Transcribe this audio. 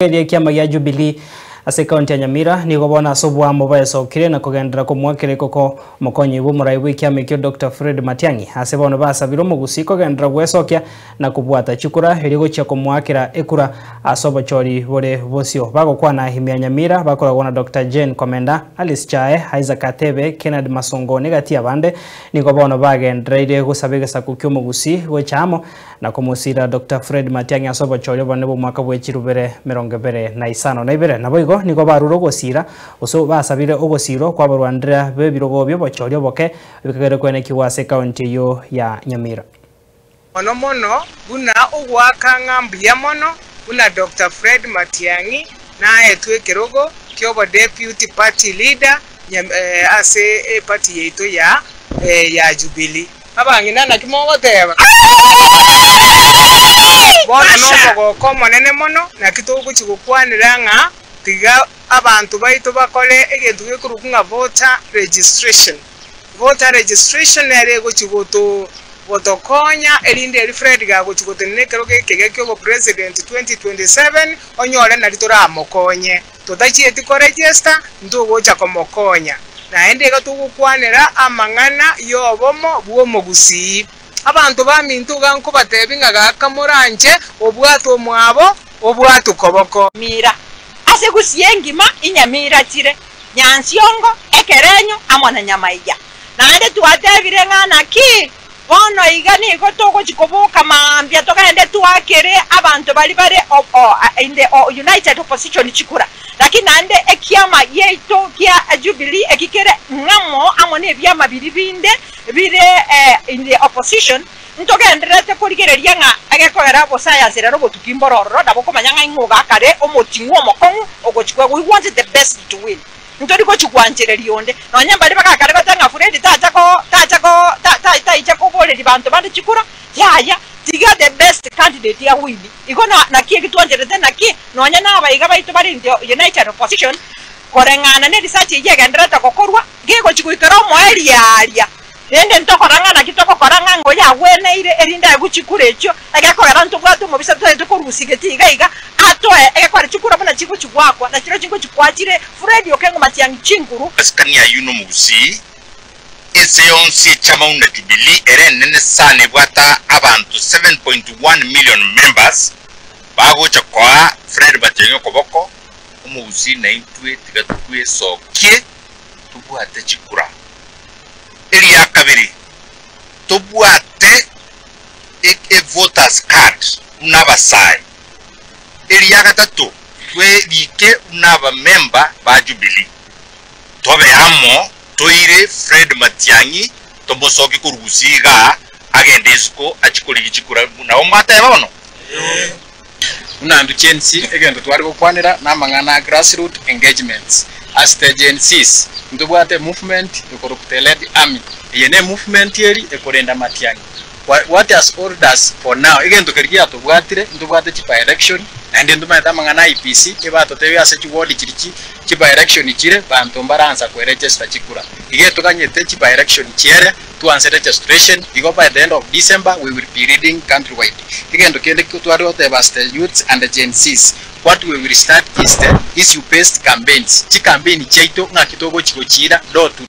Eria ekiama gia Jubilee ase ekaunti ya Nyamira nigo bono ase oboamo baesokire na kogenderera komoakera ekoko omokonyi bw'omorai bw'ekiama ekio Doctor Fred Matiang'i ase bono basabire omogusii kogenderera gwesokia na kobwata chikura erio gochia komoakera ekura ase obochori bore bosio. Bagokwana ime ya Nyamira bakoragwa na Doctor Jane Komenda, Alice Chae, Isaac Atebe, Kennard Masongo negati abande nigo bono bagendereire gosaba egesaku ki'omogusii gocha amo na komosira Doctor Fred Matiang'i ase obochori obonene bw'omwaka bwe chirubere 25. Naboigo nigo barure ogosira, gose basabire ogosirwa kw'abarwanderia b'ebirogo bi'obochori oboke bikagere kwenekigwa ase ekaunti eyio ya Nyamira. Mono mono buna ogoaka ng'a mbuya mono buna Doctor Fred Matiang'i naetwe ekerogo ki'obodeputy party leader ase eparty yaito ya ya Jubilee. Abang'ina naki mogoteba? Bono nomogoko omonene mono, naki togochia gokwanera ng'a tiga abanto baito bakore egento gekorokwa ng'a voter registration. Voter registration nere egochia goto gotokonya erinde eri Fred gagochia gotenena ekerogo ekegya kia obopresident 2027 onyore nari toramokonye. Totachieti koregister ntogocha komokonya. Naende iga togokwanera amang'ana y'obomo bw'omogusii. Abanto baminto iga nkobatebi ng'a gaka moranche obwate omwabo, obwatwe koboko. Mira, ase gusii engima inyamira chire, Nyansiongo, Ekerenyo, amo na Nyamaiya. Naende twatebire ng'a naki bono iga nigo togochia koboka mambia togende twakere abanto baria bare in the united opposition chikura. Lakini naende ekiama giaito kia Jubilee eki kere ng'amo amo nebiama biria binde bire in the opposition, ntogendererete korigereria ng'a egekogera obosayansi rero obotuki mboro ororo nabo okomanya ng'a ing'o ogakare omoting'u omokong'u ogochia kwegwa. We want the best to win. Ntori gochia gwanchereria onde, nonya mbaria bagakare goteba ng'a Fred tacha ko tacha ko ta ta taicha koboreria banto bande chikura, yaya, tiga the best candidate a win. Igo na naki eki twancherete naki, nonya na abaiga baito bare in the united opposition, koreng'ana ne research eyio egendererete gokorwa, gegochia goikera omoerio aria. Rende ntokora ng'a naki togokora ng'a ng'a oyo agweneire, erinde aegwe chikura echio, egekogera ntobwate omobisa totaete korusia egetii iga iga, atoe egekogera chikura buna chigochia goakwa, na chirochio ngochia koa chire Fred Okengo Matiang'i chinguru. Masikani ayio nomogusii, ense yonsi echamau na Jubilee ere enene sana ebwate abanto 7.1 million members bagocha koa Fred Matiang'i okoboko, omogusii naintwe tiga twesokie tobwate chikura. Eria kabere, tobwate e voters card buna abasae. Eria gatato, twerike buna abamemba ba Jubilee. Tobe amo toire Fred Matiang'i tomosokie korwa Gusii igaa agende isiko achie korigia chikura buna nabo mwateba bono? Buna intwe Gen Z egento tware gokwanera namang'ana a grassroot engagements. As the Gen Zs, ntobwate emovement ekorokwa the Red Army. Eye ne movement eri ekorenda Matiang'i. What has hold us for now, egento keria giatobwatire, ntobwate chi by election, naende ntomanyete amang'ana a IEBC, ebatotebia ase chi ward chiria chi chi by election chire, banto mbaransa kweregister chikura. Iga etoganyete chi by election chiere, twanse registration, igo by the end of December we will be leading countrywide. Egento kende tware goteba as the youths and the Gen Zs, what we will start is the issue based campaigns, chicampaign chiaito ng'aki togochi gochiira door to.